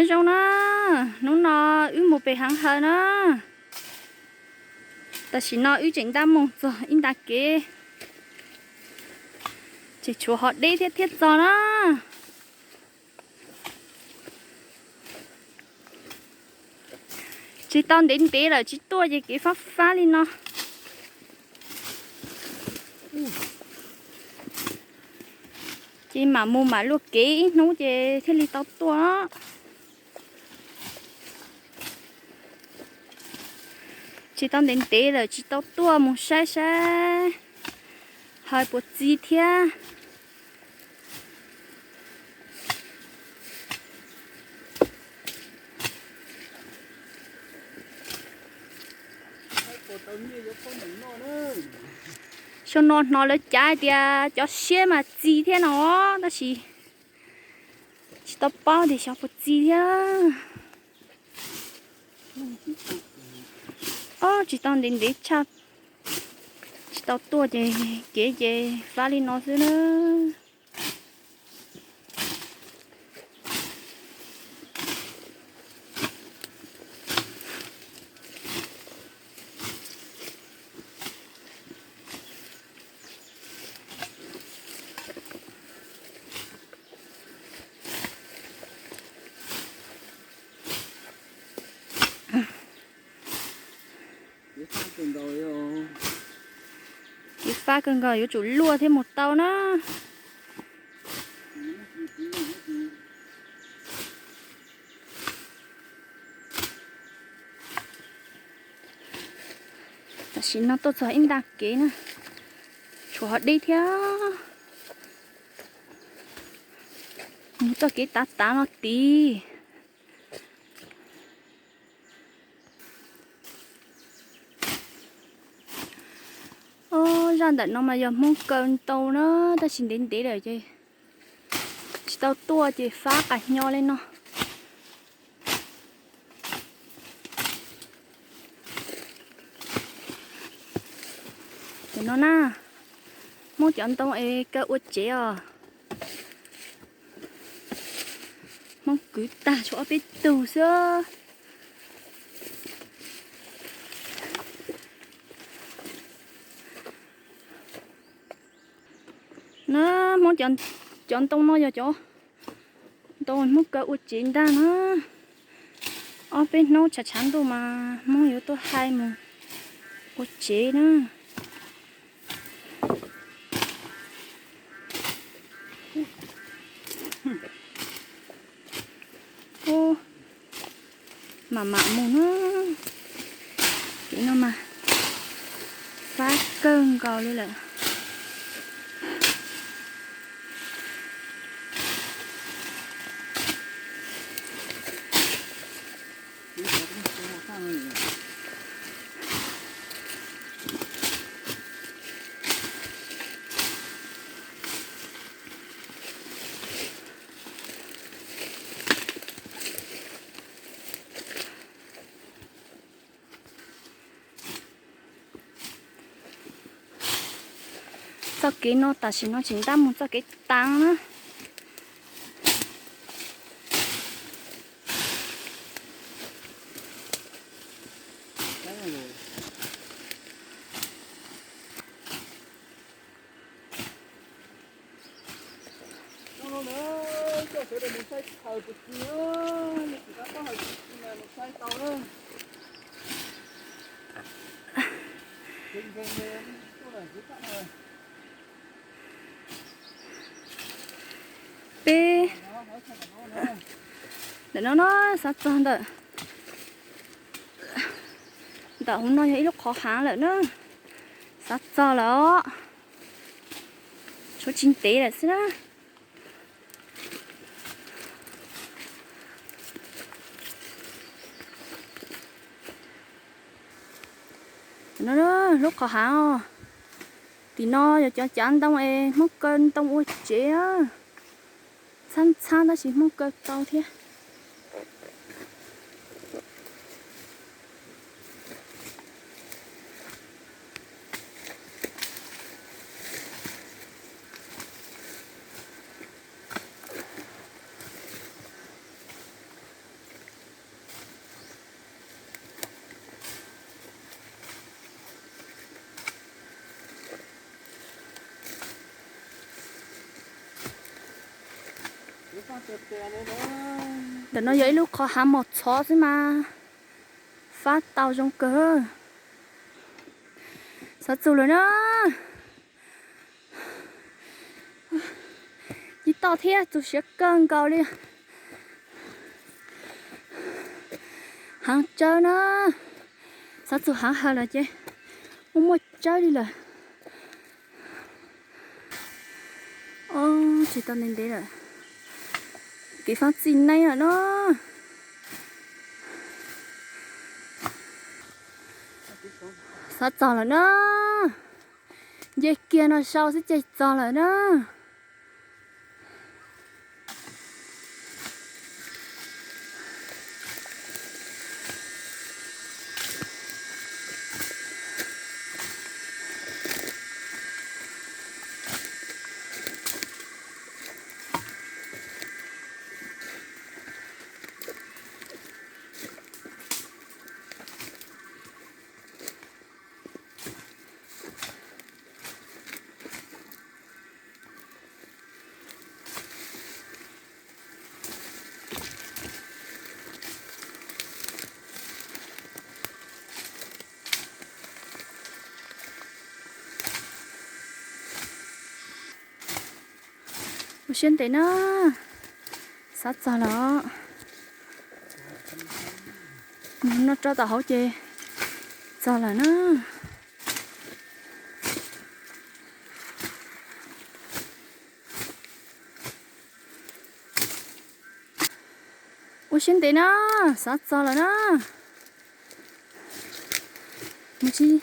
Nyob zoo na, hnub no wb mus pem Haav Hawm na. Tam sim no wb tseem ntaj mus txog ib nta kev, tseem tshuav hov deb thiab thiaj txog na. Tsis tau ntev ntev lawm tsis tuaj ces kev fab fab li no. Ces mam mus mam luaj kev ib hnub ces thiaj li tau tuaj. Tsis tau ntev ntev lawm tsis tau tuaj mus saib saib hais puas txi thiab. Xyoo no hnov lawv cav hais tias cov siab mas txi thiab no, tab sis tsis tau paub tias xyov puas txi thiab. Ob, tsis tau ntev ntev tshaj, tsis tau tuaj ces kev ces fab li no xwb na. Kev fab kawg nkaus yuav tsum luaj thiaj mus tau na. Tam sim no tuaj txog ib nta kev na, tshuav hov deb thiab. Mus txoj kev tav tav no tid. Ob, zaj ntawm no mas yog Hmoob kaw ntoo na, tab sis ntev ntev lawm ces tsis tau tuaj ces fab qas hnyo li no. Cov no na, Hmoob cov ntoo es kaw ua tsev os. Hmoob kwv tag tshuav ob peb tug xwb. Na, Hmoob cov ntoo no yog cov ntoo Hmoob kaw ua tsev ntag na. Ob peb hnub tshav tshav ntuj mas Hmoob yuav tuaj hais mus ua tsev na. Ub, mam mam mus na. Kev no mas fab kawg nkaus li lawm. Txoj kev no tam sim no tseem ntab mus txoj kev tav na. Peb ntawm no no xav txog ntawm, ntawm hauv no yog ib lub qhov hav lawm na. Xav txog lawm os. Tshuav tsis ntev lawm xwb na. No lub qhov hav os. Tim no yog cov cav ntoo es Hmoob kaw ntoo ua tsev. Ntxhab ntxhab tab sis Hmoob kaw tau thiab. Ntawm no yog ib lub qhov hav mos txhov xwb mas fab tau zoo kawg. Xov txug lawm na. Ib toj thiab txug siav kawg nkaus li. Hav tsawb na. Xov txug hav hawm lawm ces muaj muaj tsawb li lawm. Tsis tau ntev ntev lawm. Kev fab txij neeb lawm na. Xov txog lawm na. Nce kiag no sau xwb ces txog lawm na. Ua siab ntev na, xav txog lawm. Mus noj rau tom hauv ces txog lawm na. Ua siab ntev na, xav txog lawm na. Mus tsis,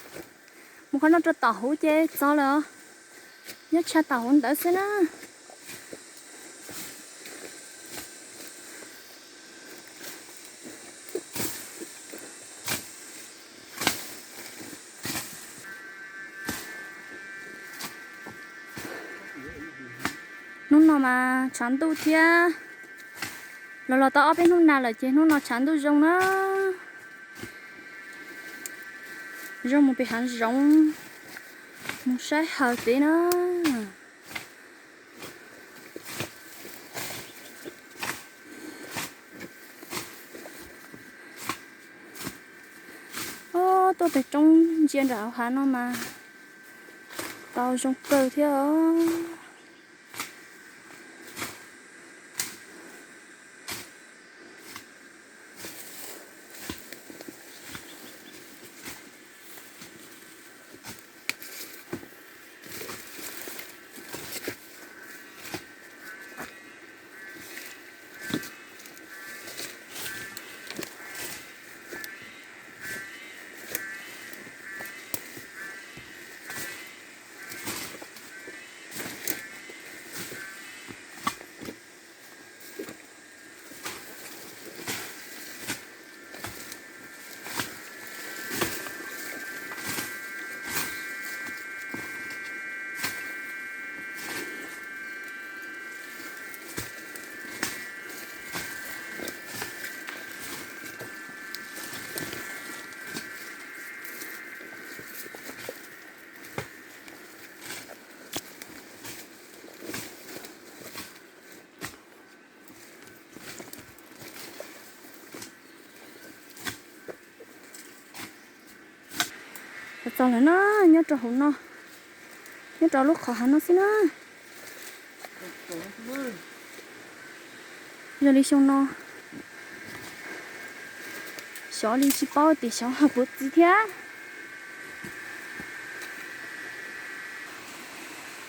mus qhov no rau tom hauv ces txog lawm os. Nyob tshaj tom hauv ntawd xwb na. Hnub no mas tshav ntuj thiab. Los los tau ob peb hnub nag lawm ces hnub no tshav ntuj zoo na. Zoo mus pem hav zoov, mus saib hawm pem na. Tuaj pem roob ntsia nram hauv hav no mas tau zoo kawg thiab os. Txog lawm na, nyob rau hauv no, nyob rau lub qhov hav no xwb na. Yog li xyoo no xyov li tsis paub tias xyov ho puas txi thiab.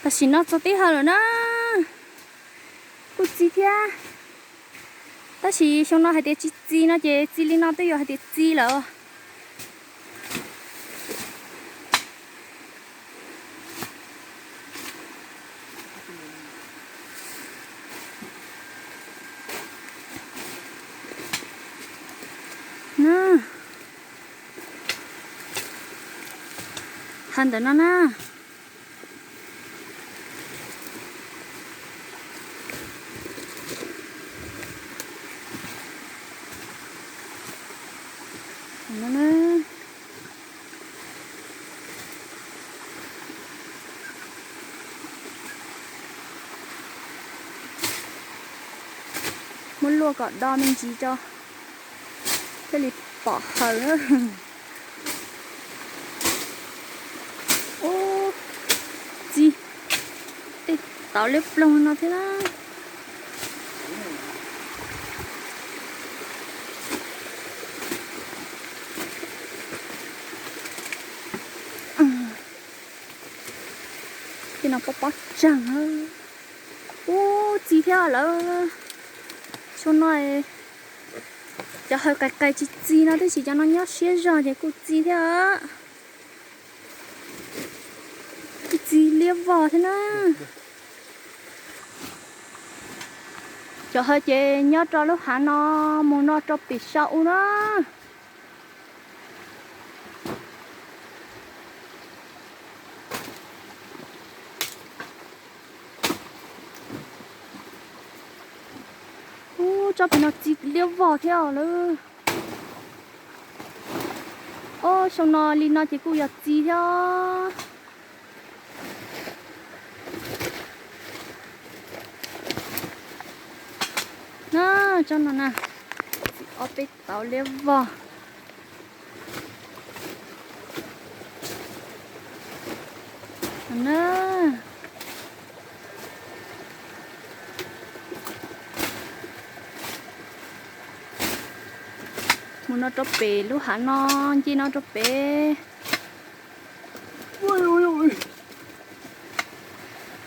Tam sim no txog teb hawm lawm na, kuj txi thiab. Tab sis xyoo no hais tias tsis txi no ces txi li no twb yog hais tias txi lawm. Hav ntawm no na. Luaj kom do me ntsis tso thiaj li pom hawm. Ub, txi tej tauv liab ploog no thiab na. Tej no pob pob tsaig. Ub, txi thiab lawm. Xyoo no cov hawm qais qais tsis txi no tab sis cov no nyob siab zog ces kuj txi thiab. Kuj txi liab vog thiab na. Cov hawm ces nyob rau lub hav no mus no rau pem saum ub na. Ub, tsob pem no txi liab vog thiab lawm. Ob, xyoo no li no ces kuj yog txi thiab. Na, tsob no na, txi ob peb tauv liab vog. Na, mus no rau pem lub hav no, nce no rau pem.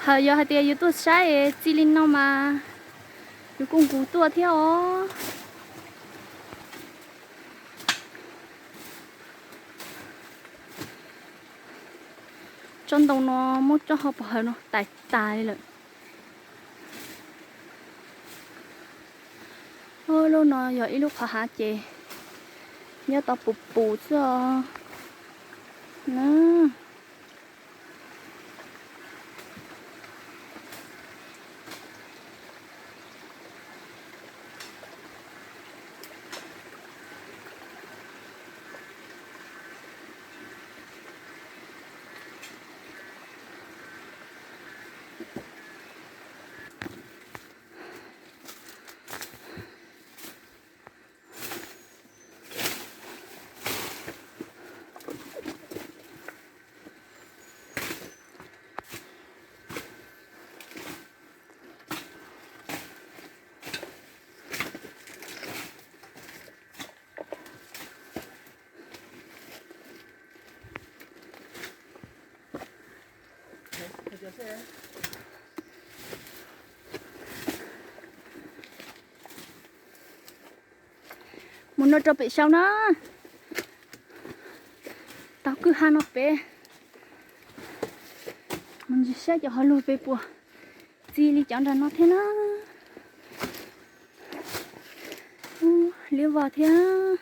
Hawm yog hais tias yus tuaj saib txi li no mas yus kuj nqus tuaj thiab os. Tsob ntoo no muab tsob hauv paus hawm no tais tas li lawm. Lub no yog ib lub qhov hav ces nyob tau pus pus xwb os na. Mus no rau pem saum na. Tau kwj ha no pem. Mus ntsis saib cov hauv lug pem puas txi li cov nram no thiab na. Ub, liab vog thiab.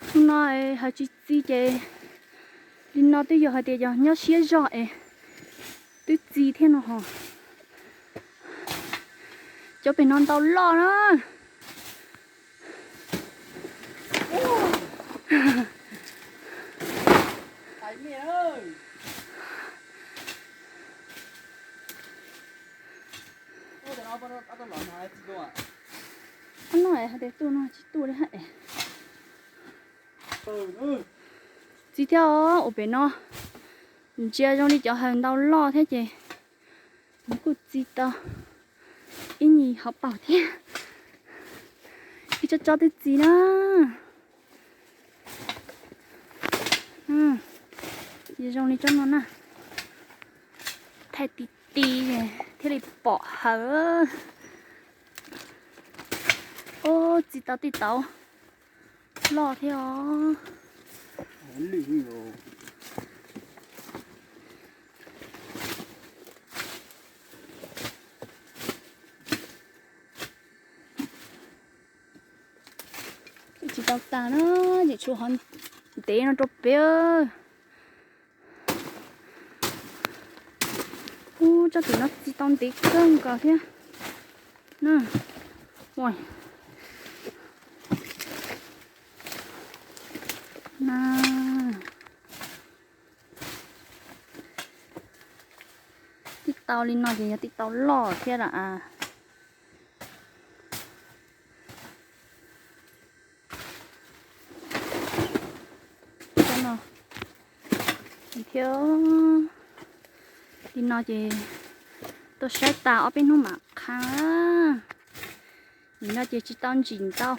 Hnub no hawm tsis txi ces li no twb yog hais tias yog nyob siab zog es twb txi thiab no hos. Cov pem no ntau loj na. Ob no hais tias tuaj no tsis tuaj li hab. Txi thiab os, ua pem no ntsia zoo li cov hawm ntau loj thiab ces nws kuj txi tau ib nyuag hauv paus thiab. Ib tsob tsob twb txi na. Zoo li tsob no na. Thaij ti ti thiaj li pom hawm. Ub, txi tau tej tauv loj thiab os. Tsis tau tas na, ces tshuav hov ntev no rau pem. Ub, tsob tim no txi tau ntev kawg nkaus thiab na. Ua na. Tau li no ces yog tib tau loj thiab lawm. Thiab li no ces tuaj saib tas ob peb hnub mam qha. Nim no ces tsis tau ntsim ntau.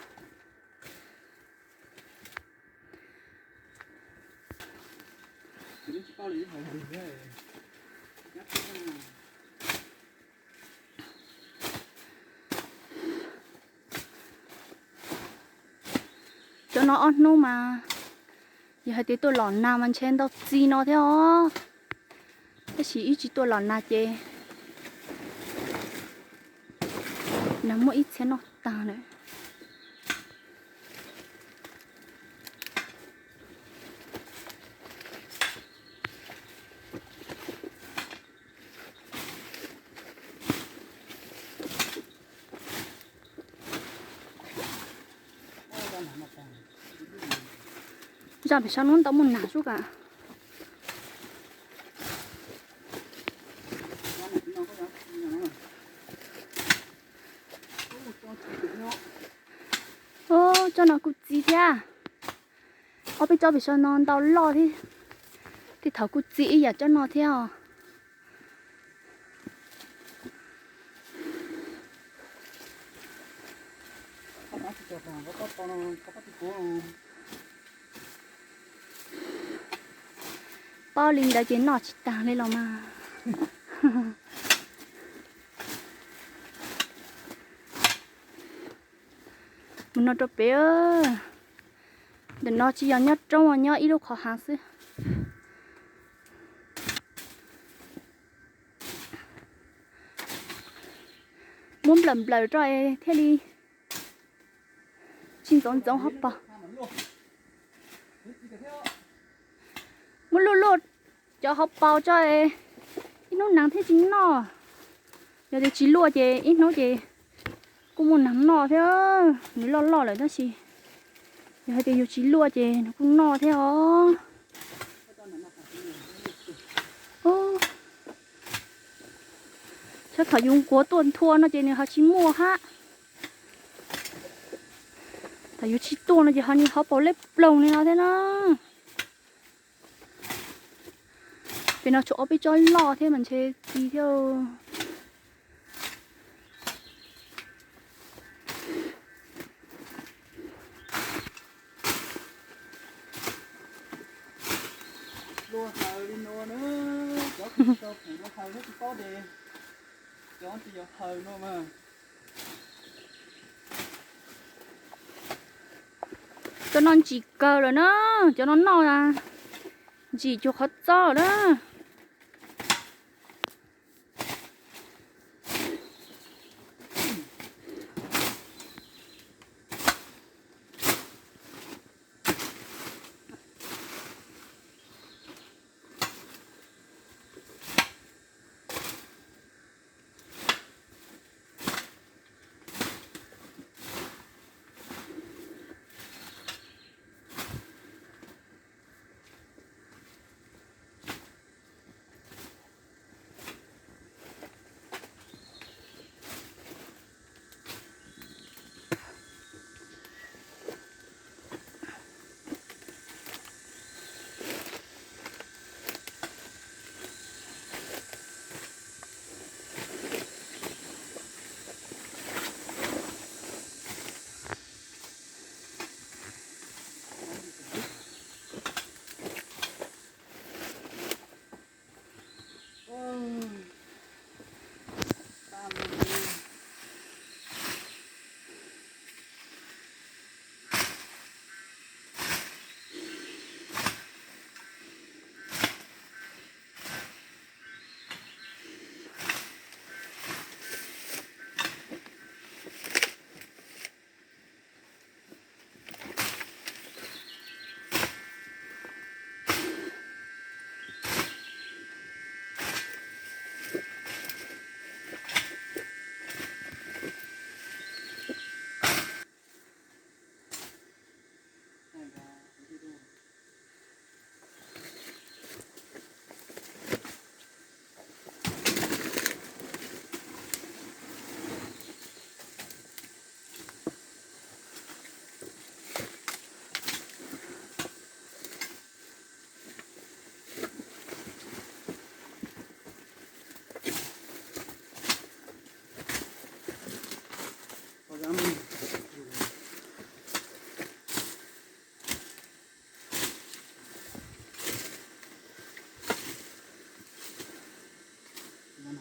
Cov no ob hnub mas yog hais tias tuaj los nag mas ntshe ntau txiv no thiab os. Tab sis ib tsis tuaj los nag ces nag muaj ib txhia noj tag lawm. Zaj pem saum no ntau muaj nag xwb ka. Tsob no kuj txi thiab. Ob peb tsob pem saum no ntau loj thiab. Tej thaum kuj txi ib yam tsob no thiab os. Paub li ntawd ces noj tsis tag li los mas. Mus no rau pem, ntawm no tsis yog nyob roob, nyob ib lub qhov hav xwb. Muab nplawm nplawm rau thiaj li tsis ntxoov ntxoov hauv paus. Muab luaj luaj cov hauv paus tso, ib hnub nag thiaj tsis noj. Yog tias tsis luaj ces ib hnub ces kuj muaj nag noj thiab. Nws loj loj lawm tab sis yog hais tias yus tsis luaj ces nws kuj noj thiab os. Txhob thaum yus nquag tuaj nthua no ces nws ho tsis muaj hab. Thaum yus tsis tuaj no ces ho nws hauv paus leb ploog li no thiab na. Pem no tshuav ob peb tsob loj thiab mas ntshe txi thiab. Luag haws li no na, cov kws tau pum luag haws thiab tsis paub ces cov tsis yog haws no mas. Cov no ntsim kawg lawm na, cov no noj ntsim cuag qhov txob lawm na.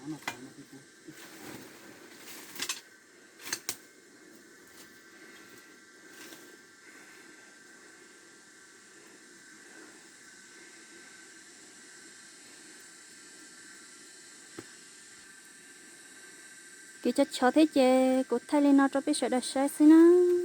Kuv cov chov thiab ces kuv thaij li no rau peb sawv daws saib xwb na.